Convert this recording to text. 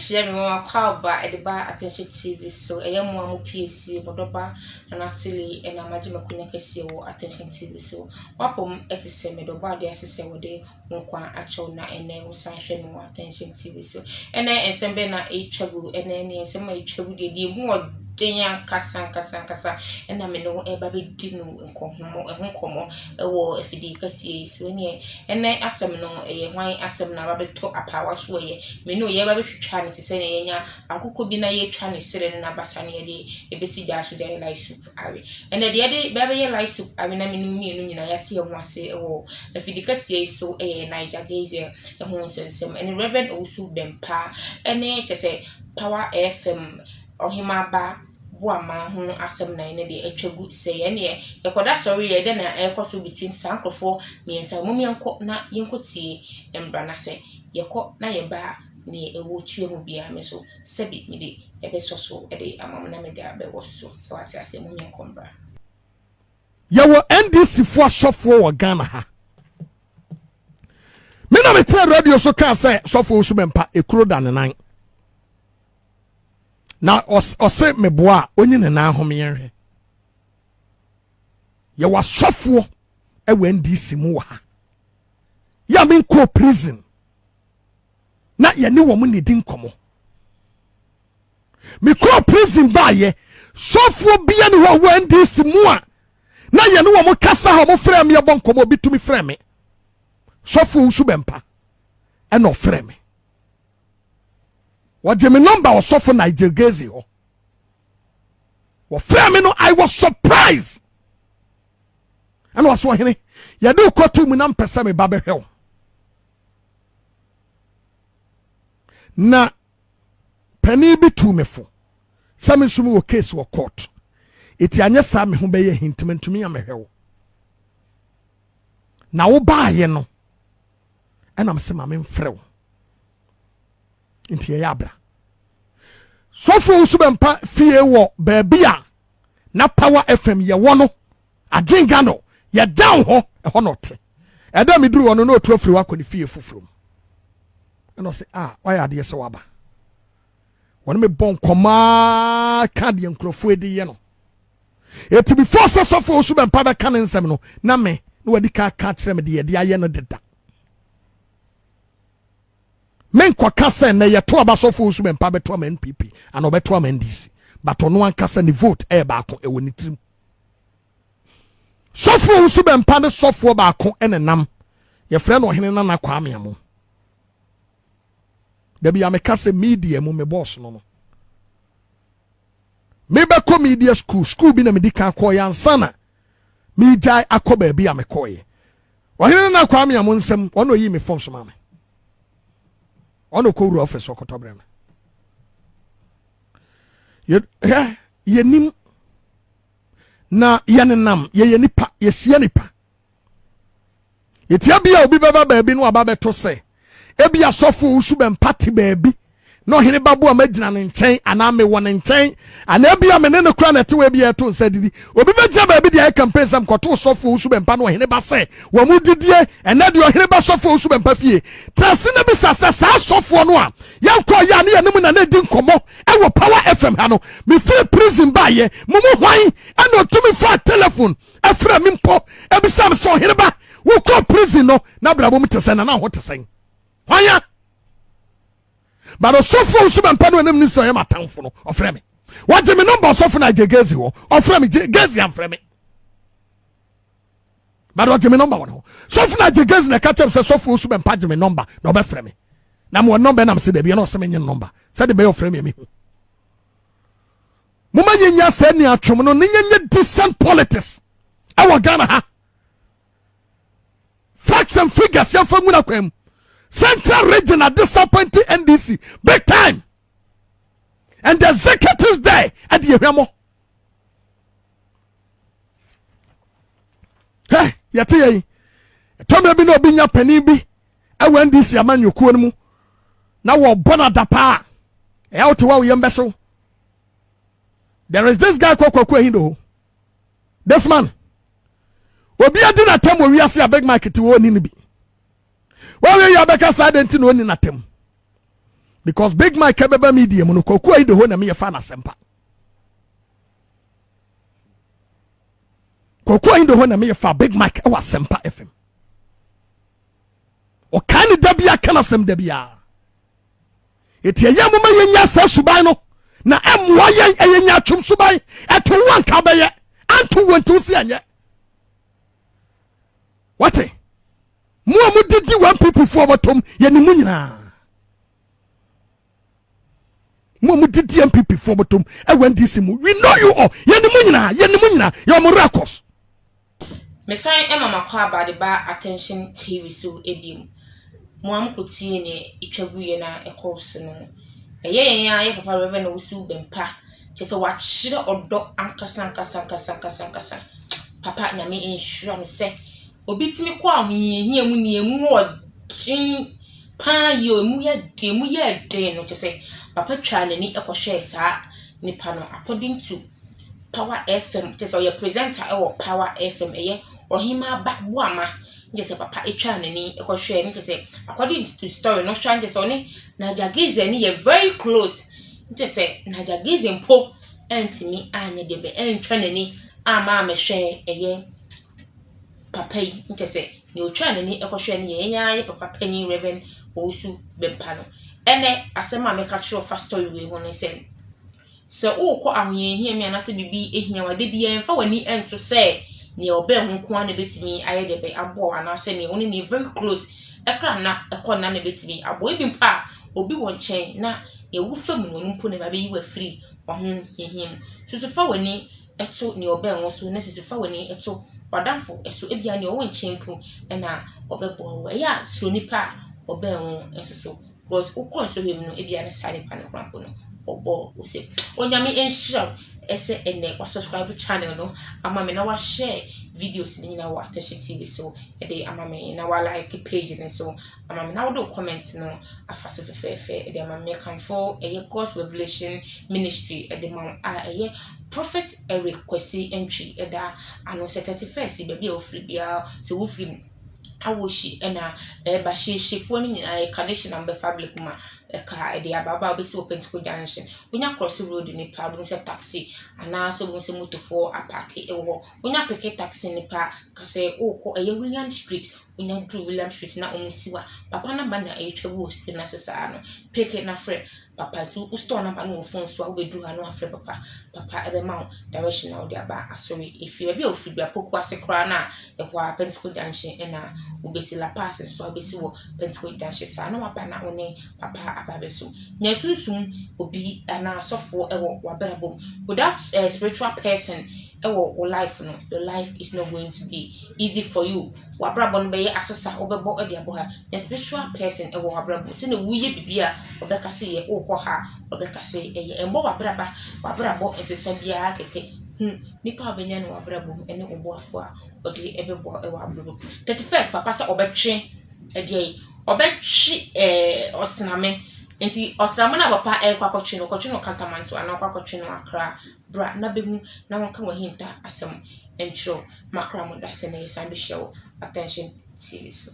Adehyeɛ me wɔn akwaaba de ba Attention TV so. Ɛyɛ mo a mo piesie, mo dɔba Nana Tilly ɛna magye m'akonnwa kɛseɛ wɔ Attention TV so. Wapom te sɛ me dɔbɔ adeɛ ase sɛ wɔde wo nkwa akyɛw na ɛnɛ wosan hwɛ me wɔ Attention TV so. Ɛnɛ nsɛm bɛn na ɛretwa gu? Ɛnɛ ne nsɛm a ɛretwa gu deɛ deɛ emu ɔden ankasa ankasa ankasa ɛna me ne wo ɛreba bɛdi no nkɔmmɔ ɛho nkɔmmɔ ɛwɔ afidie kɛseɛ yi so. Ɛneɛ ɛnɛ asɛm no ɛyɛ hwan asɛm na aba bɛtɔ apaawa so ɛyɛ me ne wo yɛreba bɛtwitwa no te sɛ nea yɛanya akokɔ bi na yɛretwa ne serɛ ne n'abasa na yɛde ɛbɛsi gya so de ayɛ light soup awe. Ɛnɛ deɛ yɛde bɛbɛyɛ light soup awe na me ne wo mmienu nyinaa yɛate yɛn ho ase wɔ afidie kɛseɛ yi so ɛyɛ Naija Geyser ɛho nsɛnsɛm ɛne Rev. Owusu Bempah ɛne kyɛ sɛ Power FM Ɔhemaa Ba Boamah ho asɛm na ɛnɛ deɛ atwa gu sɛ yɛn deɛ yɛkɔda sɔre yɛ dɛn na ɛrekɔ so between saa nkurɔfoɔ mmiɛnsa yi. Mom yɛnkɔ na yɛnkɔtie mbra na sɛ yɛkɔ na yɛba a neɛ ɛwɔ tua mu biara me nso sɛbi mede ɛbɛsɔ so de ama mo na mede abɛwɔ so sɛ wate aseɛ. Mom yɛnkɔ mbra. Yɛwɔ NDC foɔ asɔfoɔ wɔ Ghana ha. Me na metee radio so kaa sɛ sɔfoɔ Owusu Bɛmpa ekuro da ne nan. Na ɔse meboa a onyi ne nan ho meɛnhwɛ. Yɛwɔ asɔfoɔ ɛwɔ NDC mu wɔ ha. Yɛ a menkɔɔ prison na yɛne wɔn na ɛdi nkɔmmɔ. Mekɔɔ prison baayɛ sɔfoɔ bia ne hɔ wɔ NDC mu a na yɛne wɔn kasa ha, wɔn frɛ me yɛbɔ nkɔmmɔ, obi tumi frɛ me sɔfoɔ Owusu Bɛmpa ɛna ɔfrɛ me, wɔgye me nɔmba ɔsɔfo Nigel Gezi hɔ, wɔfrɛ me no, I was surprised. Ɛna ɔsɛ ɔhene yɛde wokɔto mu na mpɛ sɛ meba bɛhwɛ wo na panin bi tuu me fo sɛ me nso mewɔ case wɔ court, eti anyɛ saa me ho bɛyɛ hintima ntumi amɛhwɛ wo na wobaayɛ no ɛnam sɛ ma memfrɛ wo nti yɛyɛ abra. Sɔfo Owusu Bɛmpa fie wɔ baabi a na Power FM yɛwɔ no, Agyenka no yɛ down hɔ, ɛhɔ na ɔte. Ɛda meduru hɔ no na ɔtu afiri hɔ akɔ ne fie foforɔ mu. Ɛna ɔsɛ a wayɛ adeɛ sɛ waba. Wɔne me bɔ nkɔmɔ ka deɛ nkurɔfoɔ de yɛ no. Eti before sɛ sɔfo Owusu Bɛmpa bɛka ne nsɛm no, na me na wadi ka ka kyerɛ me deɛ yɛde ayɛ no deda. Menkɔka sɛ nnɛ yɛto aba sɔfo Owusu Bɛmpa bɛto ama NPP ana ɔbɛto ama NDC, but ɔno ankasa ne vote ɛyɛ baako ɛwɔ ne tirim. Sɔfo Owusu Bɛmpa ne sɔfoɔ baako ɛna nam, yɛfrɛ no Ɔhene Nana Kwame Amo. Dabi a meka sɛ media mu me boss no no. Mebɛkɔ media school, school bi na medi kan kɔɔ ansa na megyae akɔ baabi a mekɔɔyɛ. Ɔhene Nana Kwame Amo nsɛm, ɔno oyii me phone so ma me. Ɔno kɔ wura office ɔkɔtɔ brɛ me. Yɛ yɛnim na yɛnenam, yɛyɛ nipa, yɛhyia nipa. Yɛtia bi a obi bɛba baabi no aba bɛto sɛ ebi asɔfo Owusu Bɛmpa te baabi na ɔhene ba boa magyina ne nkyɛn anaa mewɔ ne nkyɛn anaa ebi a me ne no kora na ɛte wɔ ebi a ɛto nsa didi. Obi bɛgyina baabi de ayɛ campaign sɛ mkɔto sɔfo Owusu Bɛmpa na ɔhene ba sɛ wɔn mu didie ɛnɛ deɛ ɔhene ba sɔfo Owusu Bɛmpa fie. Tena ase na bisa sɛ saa sɔfoɔ no a yɛnkɔ yɛ a ne yɛne mu na na ɛdi nkɔmmɔ ɛwɔ Power FM ha no, mefiri prison baayɛ mo mu hwan ɛna ɔtumi faa telephone ɛfrɛ me mpo ebisa me sɛ ɔhene ba wokɔ prison no na abrabɔ mu te sɛn na na ho te sɛn hwan ya? But ɔsɔfo nso bɛmpa no anim nim sɛ ɔyɛ m'atamfo no, ɔfrɛ me, wɔgye me nɔmba ɔsɔfo no agye Gezi hɔ, ɔfrɛ me. Gezi amfrɛ me but ɔgye me nɔmba wɔ ne hɔ. Sɔfo no agye Gezi na ɛka kyerɛ me sɛ sɔfo nso bɛmpa gye me nɔmba na ɔbɛfrɛ me na mewɔ nɔmba nam sɛ dabi ɛna ɔsɛ menye nɔmba sɛde bɛyɛ ɔfrɛ me a mehu. Moma yɛnya saa nuatwom no ne yɛnyɛ decent politics ɛwɔ Ghana ha. Facts and figures yɛmfa nwura kwan mu. Central region are disappointing NDC big time and the executives there ɛde yɛhwɛ mo. Hɛ yɛte yɛ yi ɛtɔmmerɛ bi na obi nya panin bi ɛwɔ NDC amanyɔkuo no mu na wɔbɔ no adapaa ɛyɛ wote hɔ a woyam bɛhyew. There is this guy called Kwaku Ahindo. This man obi adi n'atam wɔ wiase a Big Mike te wɔ oni no bi. Wɔyɛ yɛ abɛka saa de nti na oni n'atam. Because Big Mike ɛbɛba media mu no, Kwaku ayi de hɔ na meyɛ fa n'asɛmpa. Kwaku ayi de hɔ na meyɛ fa Big Mike ɛwɔ Asɛmpa FM. Ɔkaa ne da bi aka n'asɛm da biara. Eti ɛyɛ moma yɛnya saa suban no na ɛmmoa yɛn ɛyɛ nya atwom suban ɛto wo anka bɛyɛ anto wo nti wo si ɛnyɛ. Wate? Mo a modidi wɔn npp foɔ bɔtɔm yɛnim mo nyinaa. Mo a modidi npp foɔ bɔtɔm ɛwɔ NDC mu we know you all yɛnim mo nyinaa yɛnim mo nyinaa yɛ wɔn records. Mesan ma m'akwaaba de ba Attention TV so bio. Mo a mokɔtie nea ɛtwa guiɛ na ɛkɔɔ so no, ɛyɛ yɛn ara yɛ papa Rev. Owusu Bɛmpa. Kyerɛ sɛ wakyerɛ ɔdɔ ankasa ankasa ankasa ankasa ankasa. Papa Nyame nhyira no sɛ Obi tumi kɔ ahohiahia mu nea emu wɔ den paa yie, emu yɛ den emu yɛɛ den no kyerɛ sɛ papa twaa n'ani kɔhwɛɛ saa nipa no according to Power FM kyerɛ sɛ ɔyɛ presenter wɔ Power FM ɛyɛ Ɔhemaa Ba Boama kyerɛ sɛ papa twaa n'ani kɔhwɛɛ no kyerɛ sɛ according to story no ɔhwɛ a kyerɛ sɛ ɔne Naija Gizzy no yɛ very close kyerɛ sɛ Naija Gizzy mpo antumi anyɛ deɛ bɛn antwa n'ani amma ammɛhwɛ ɛyɛ. papa yi, kyerɛ sɛ nea otwaa n'ani kɔhwɛɛ no yɛ yɛn ara yɛn papa panyin Rev. Owusu Bempah no. Ɛnnɛ, asɛm a mɛka kyerɛ wo fa story wei ho ne sɛ, sɛ worekɔ ahohiahia mu anaasɛ biribi hia wo a, da biara mfa w'ani nto sɛ nea ɔbɛn wo nko ara na ebetumi ayɛ deɛ bɛn aboa wo anaasɛ nea wo ne no yɛ very close ɛkora nna ɛkɔ nna na ebetumi aboa wo. Ebi mpo a, obi wɔ nkyɛn na nea wofa mu no, ɔno mpo na ɛba abɛyi wo afiri w'ahohiahia mu. Susu fa w'ani to nea ɔbɛn wo so na susu fa w'ani to w'adamfo so. Ebia nea ɔwɔ nkyɛn mpo na ɔbɛboa wo. Ɛyɛ a suro nipa a ɔbɛn wo nso so because wokɔ nsɔhwɛ mu no ebia na saa nipa no koraa mpo no ɔbɔ wo se. Onyame nhyira wo sɛ ɛnnɛ wa subscribe channel no ama me na wa share videos no nyinaa wɔ Attention TV so de ama me na wa like page no nso ama me na wode wo comment no afa so fɛfɛɛfɛ de ama me. Mekamfo ɛyɛ God's Revelation Ministry de ma wo a ɛyɛ Prophet Eric Kwesi Antwi da ano sɛ 31st baabi a wofiri biara sɛ wofiri Awohyi na ɛreba Hyehyefoɔ no nyinaa yɛ carnation na mobɛfa Ablekuma ɛka ɛde aba aba a wobɛsi wɔ Pentecost Junction. Wonya cross road no pɛ a wobɛhu sɛ taxi anaasɛ wobɛhu sɛ motofoɔ apaake wɔ hɔ. Wonya peke taxi no pɛ a ka sɛ worekɔ ɛyɛ William Street Wonya duru William Street na wɔn si hɔ a, papa number na ɛretwa gu wɔ screen no ase saa no. Pick na frɛ papa nti wo store number no wɔ phone so a wobɛduru ha na wafrɛ papa. Papa ɛbɛma wo direction na wode aba asɔre efie. Baabi a wofiri bia Poku ase koraa no a ɛhɔ a Pentecost Junction ɛna wobɛsi. La Paz nso a wobɛsi wɔ Pentecost Junction saa na waba na wo ne papa aba abɛsom. Nya sunsum obi anaa asɔfoɔ ɛwɔ w'abrabɔ mu. Without a spiritual person ɛwɔ wo life no, your life is not going to be easy for you. W'abrabɔ no bɛyɛ asesa, wobɛbɔ de abɔ ha. Nya spiritual person wɔ w'abrabɔ mu. Sɛnea woyɛ biribi a, ɔbɛka sɛ yɛ, wokɔ ha a, ɔbɛka sɛ ɛyɛ. Ɛmmɔ w'abraba, w'abrabɔ nsesa biara kɛkɛ. Hu nipa a wobɛnya no wɔ w'abrabɔ mu ne wo boafo a ɔde bɛboa wo wɔ w'abrabɔ mu. 31st papa sɛ ɔbɛtwe ɛdeɛ yi, ɔbɛtwe ɛɛ ɔsrame. Nti ɔsrame no a papa ɛrekɔ akɔtwe no, ɔkɔtwe no Kantamanto anaa ɔkɔ akɔtwe no Accra. Bra na bɛhu na wɔnka w'ahinta asɛm nkyerɛ wo. Makra mo da sɛ na yɛsan bɛhyia wɔ Attention TV so.